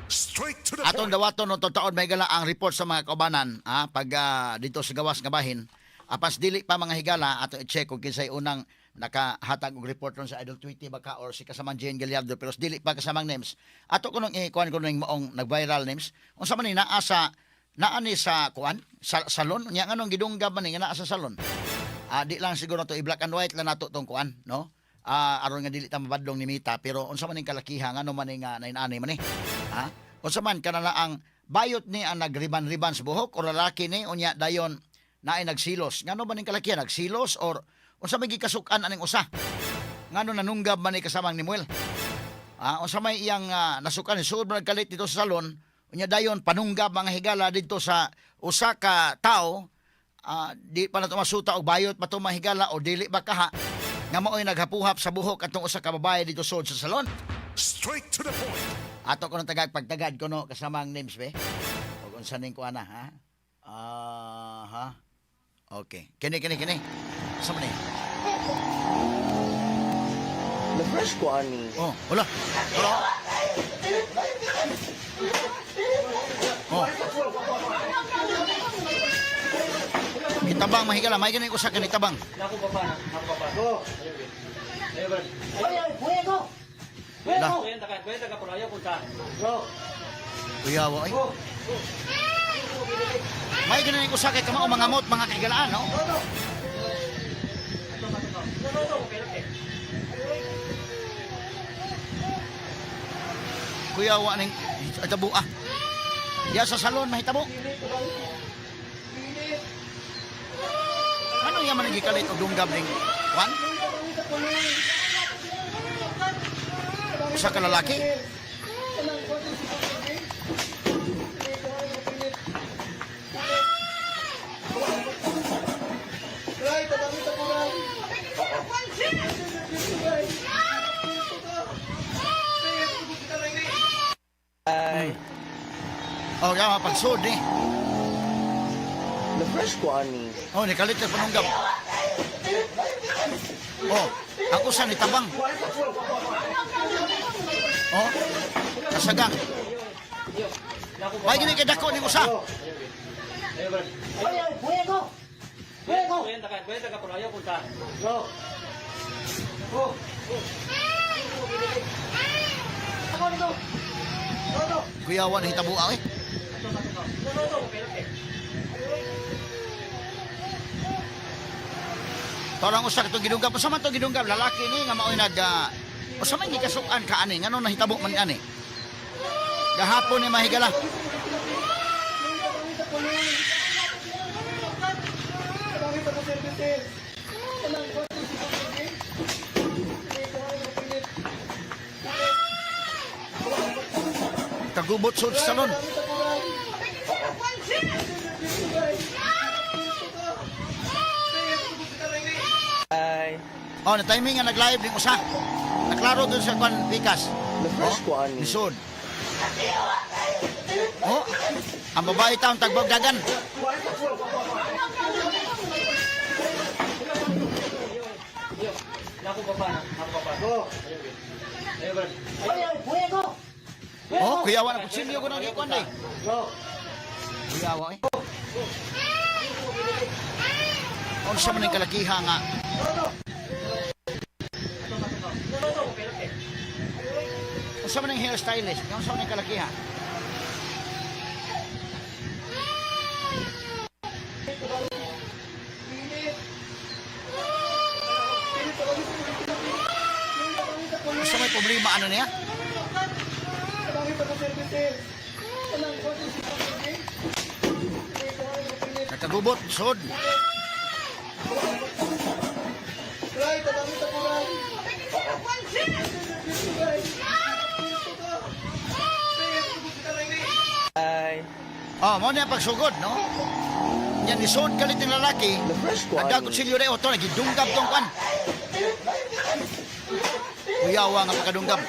Straight to the Atong point. Dawaton no taon, mga higala, ang report sa mga kaubanan, pag dito sa gawas nga bahin. Apas dili pa, mga higala, ato i-check kung kinsay unang nakahatag og report ron sa Idol Tweety baka or si kasamang Jane Gallardo, pero dili pa, kasamang names. Ato kunong i-kuan kuno maong nag-viral names. Unsa man ni naa sa naa ni sa kuan sa salon nya, nganong gidunggab man ni nga naa sa salon? Di lang siguro to i-black and white lang nato tong kuan, no? Aron nga dili ta mabadlong ni Mita, pero unsa man ning kalakiha, ngano man ning nainani man ni? Ha? Unsa man kana na ang bayot ni ang nagriban-riban sa buhok o lalaki ni, unya dayon naay nagsilos? Ngano man ning kalakiha nagsilos or unsa may gikasukan aning usa? Ngano nanunggab man ni, kasamang ni Muel? Unsa may iyang nasukan? Sud man nagkalit dito sa salon, unya dayon panunggab, mga higala, didto sa usa ka tawo. Di pa na masuta og bayot pa to, mga higala, o dili ba kaha nga maoy naghapuhap sa buhok atong usa ka babae dito sud sa salon. Straight to the point. Ato ko ng tagag pagtagad ko no, kasamang names be. Og unsa ning kuana, ha? Ha. Okay. Kini, kini, kini. Sa man ni? The first ko ani. Oh, wala. Wala. Oh. Itabang, mahigala, may gani usa ka nitabang. Nako pa pa, nako pa pa. Lah, Kwenta ka pero ayaw punta. Kuyawa ay. May gani usa kay kamao mga mot, mga kahigalaan, no? Kuyawa ning tabo ah. Ya sa salon mahitabo. Ano yaman ang gikalit og dunggab ning kwan? Usa ka lalaki? Ay, Oh, ya pagsud ni. The first ko ani. Oh, nikalit na panunggab. Oh, ang usa ni tabang. Oh, kasagang. May gini kay dako ning usa. Kwenta ka pero ayaw punta. Kuyawa na hitabo eh. Tarang usa katong gidunggab. Usa man tong gidunggab lalaki ni nga maoy nag usa man gikasukan ka ani, ngano nahitabo man ani? Gahapon ni, mahigala. Kagubot sa salon. Ay, Oh, na timing nga nag-live ning usa. Naklaro dun sa kwan pikas. The first ko ani. Lisod. Oh, ang babae taong tagbog dagan. Nako pa pa, nako pa pa. Oh, kuyawa na kutsilyo ko nang ikuan day. Kuyawa eh. Unsa man ning kalakiha nga? Unsa man ning hairstylist? Unsa man ning kalakiha? Unsa may problema ano niya? Nakagubot, sod. Ay, Oh, mo na pagsugod, no? Yan ni sod kalit ng lalaki. The first ko ani. Nagkakutsilyo rin, oto, nagidunggab tong kwan. Kuyawa nga pagkadunggab.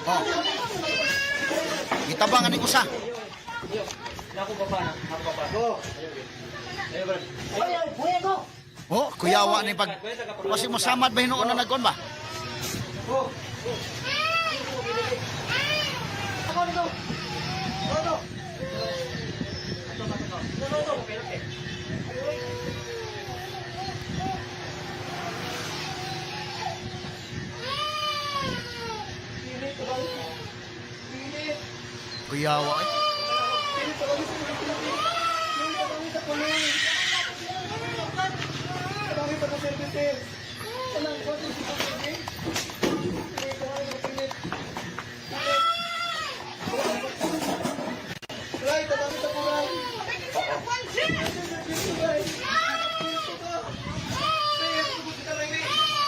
Oh. Gitabangan ni usa. Nako pa pa, nako pa pa. Oh, kuyawa ni pag kasi mo samad ba hinuon na nagkon ba? Kuyawa eh.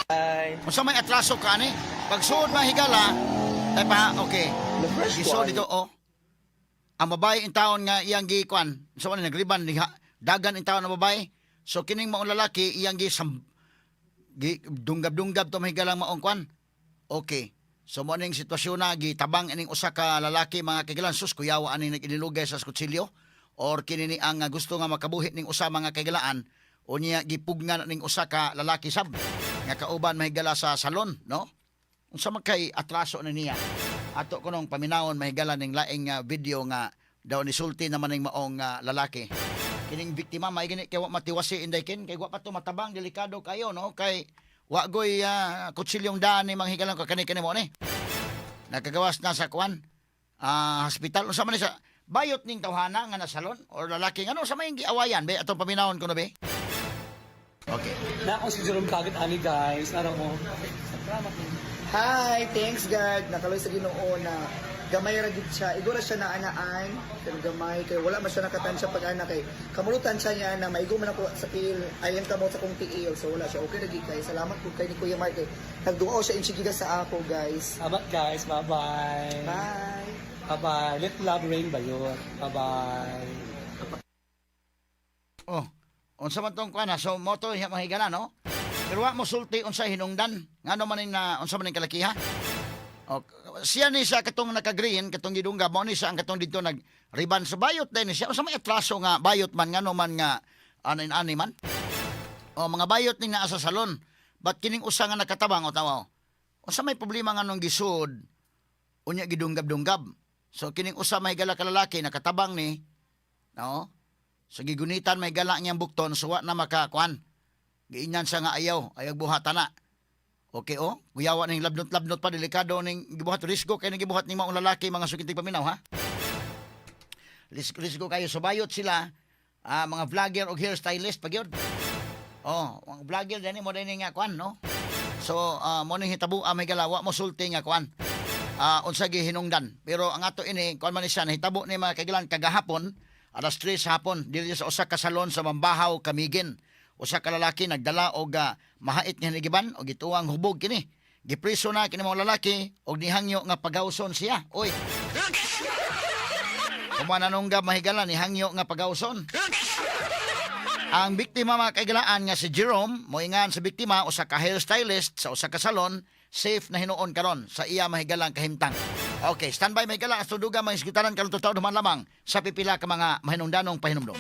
Ay. Unsa may atraso ka ani? Pagsuod mga higala, ay pa, okay. Na-fresh ko Gisod ani. dito oh. Ang babae in taon nga iyang gikuan, sa man nagriban diha, dagan in taon ang babae. So kining maong lalaki iyang gi sam, gi dunggab-dunggab to mahigalang maong kuan. Okay. So mo ning sitwasyon na gitabang ining usa ka lalaki, mga kaigalan. Sus, kuyawa ani nag-inilugay sa kutsilyo or kini ni ang gusto nga makabuhi ning usa, mga kaigalaan, unya gipugnan ning usa ka lalaki sab nga kauban, mahigala, sa salon, no? Unsa man kay atraso na niya? Ato kunong paminawon, mahigala, ning laing video nga daw nisulti naman ning maong lalaki. Kining biktima may gani kay wa matiwasi, inday kin kay wa pa to matabang, delikado kayo, no? Kay wa goy kutsilyong daan ni mga higalang kani kani mo ni. Nakagawas na sa kuan hospital. Unsa man ni sa bayot ning tawhana nga nasalon or lalaki, ngano sa may giawayan be? Atong paminawon kuno be. Okay. Na ako si Jerome Kagit ani guys. Ano mo? Salamat. Hi, thanks God. Nakaloy sa Ginoo na gamay ra gid siya. Igora siya na anaan, pero gamay kay wala man siya nakatansya pag ana kay kamulutan siya niya na maigo man ako sa tiil, ayan kamo sa kong tiil. So wala siya. Okay ra gid kay. Salamat pud kay ni Kuya Mark kay nagduaw siya insigiga sa ako, guys. Salamat guys. Bye-bye. Bye. Bye-bye. Let love reign ba yun? Bye-bye. Oh, unsa man tong kuan ha? So mo to iya, mahigala, no? Pero wa mo sulti unsa hinungdan. Ngano man ning na unsa man ning kalakiha? O, siya ni sa katong naka-green, katong gidungga mo ni siya ang katong dito nag riban sa bayot din siya. Unsa may atraso nga bayot man, ngano man nga anin ani man? O mga bayot ning naa sa salon. But kining usa nga nakatabang o tawa. Unsa may problema nga nung gisud unya gidunggab-dunggab? So kining usa may gala ka lalaki nakatabang ni, no? So gigunitan may gala niyang bukton, so wa na makakuan. Giingnan siya nga ayaw, ayaw buhatan na. Okay oh, kuyawa ning labnot-labnot pa, delikado ning gibuhat, risgo kay ning gibuhat ning maong lalaki, mga sukintig paminaw ha. Risgo kayo subayot sila, mga vlogger og hairstylist pag yun. Oh, mga vlogger dani mo dani nga kuan, no. So mo ning hitabo may gala wa mo sulti nga kuan. Unsa gihinungdan. Pero ang ato ini kuan man ni siya nahitabo ni, mga kagilan, kagahapon alas 3 sa hapon diri sa usa ka salon sa Mambahaw, Camiguin. Usa ka lalaki nagdala og mahait nga hinigiban og gituwang hubog kini. Gipriso na kini mga lalaki og nihangyo nga pagawson siya. Oy. Kumananunggab, mahigala, nihangyo nga pagawson. Ang biktima, mga kaigalaan, nga si Jerome, moingan sa biktima usa ka hairstylist sa usa ka salon, safe na hinuon karon sa iya mahigalang kahimtang. Okay, standby, mahigala, at duga mga iskutaran karon tutaw duman lamang sa pipila ka mga mahinungdanong pahinumdom.